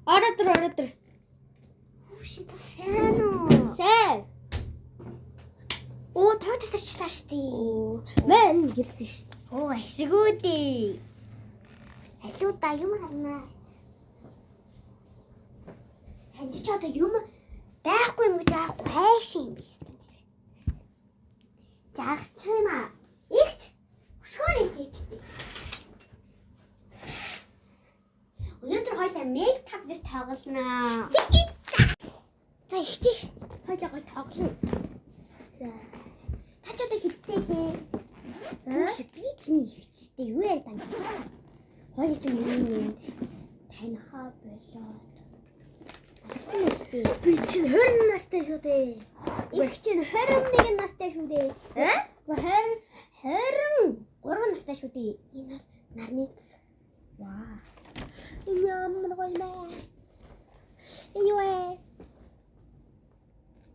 Ороод ир, ороод ир. Хүүши та сайн уу? Сайн. Оо, тоо тасарчлаа штэ. Мэн энэ гэрлээ шүү. Оо, ашиггүй дээ. Алиудаа юм харнаа. Танд ч одоо юм байхгүй юм гэж аахгүй хайшин юм биш үү? Жаргачих юм аа. Игч хөшгөөр ичээчтэй. Өнөөдөр хоёлаа мейкап гэж тоглоно. За игч хоёлаа гоё тоглоно. За. Та ч одоо хэдтэй лээ? Түүш би чиний игчтэй юу яриад байгаа юм бэ? Хоёул чи миний юм танихаа болоод. Алсан шүү дээ. Би чинь 20 настай шүү дээ. Их чинь 21 настай шүү дээ. Э? Гэхдээ 20 23 настай шүү дээ. Энэ бол нарны Ваа. Энэ ямар гоё юм бэ? Энэ юу вэ?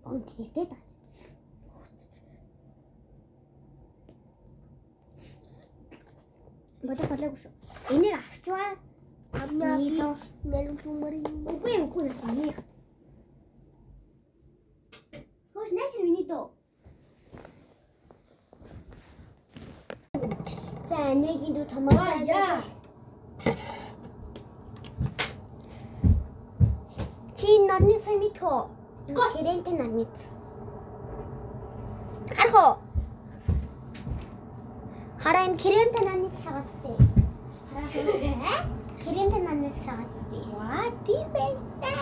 Он тэгтэй даа. Бодох болоогүй шүү. Энийг авчваа. Амнаа би Миний нарийн чумарын. Үгүй үгүй миний. Хөөс нааш миний дөө. За нэг энэ томоо. Яа. Чи нарны сайн мэдхүү? Хэрэнтэй нарны. Харах уу? Хараа энэ кремтэй нарны сагацтай. Хараа. Кремтэй нарны сагацтай. Ваа, тийм байж та.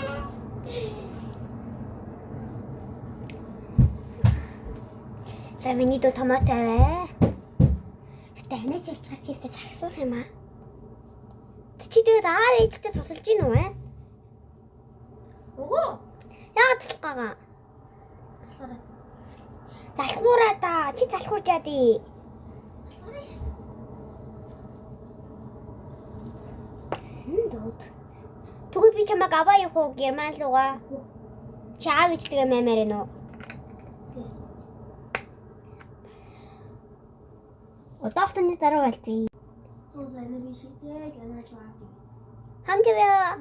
За миний дүү томатой бай. Гэтэ ханиад явчихар чи өстэй сахисуух юм аа. Чи тэгээд аав ээжтэй тусалж гин үү? Э? Үгүй. Яагаад туслах байгаа? Залхуураа. Залхуураа да. Чи залхуурч яа дий. Залхуураа ш. Дууд. Тэгвэл би чамайг аваа явах уу Герман руугаа? Чи аав ээжтэйгээ маймаар байна уу? Удаах таны дараа болтгий. Туу сайн би шидэ гэрмэж авдаг. Хамт явъя.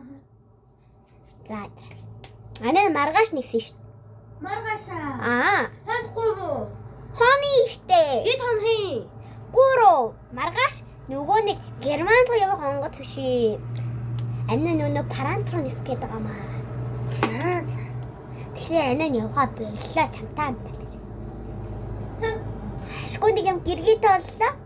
За. Анаа маргааш нэгсэн шүү. Маргаашаа. Аа. Танихгүй юм уу? Хооны штэ. Хэд хоногийн? 3. Маргааш нөгөө нэг Герман руу явах онгоц бишээ. Анаа нөгөө Франц руу нисэх гээд байгаа маа. За. Тэгэхээр анаа нь явхаа боллоо чамтай хамт. Ашгүй нэг юм гэргийтэй боллоо.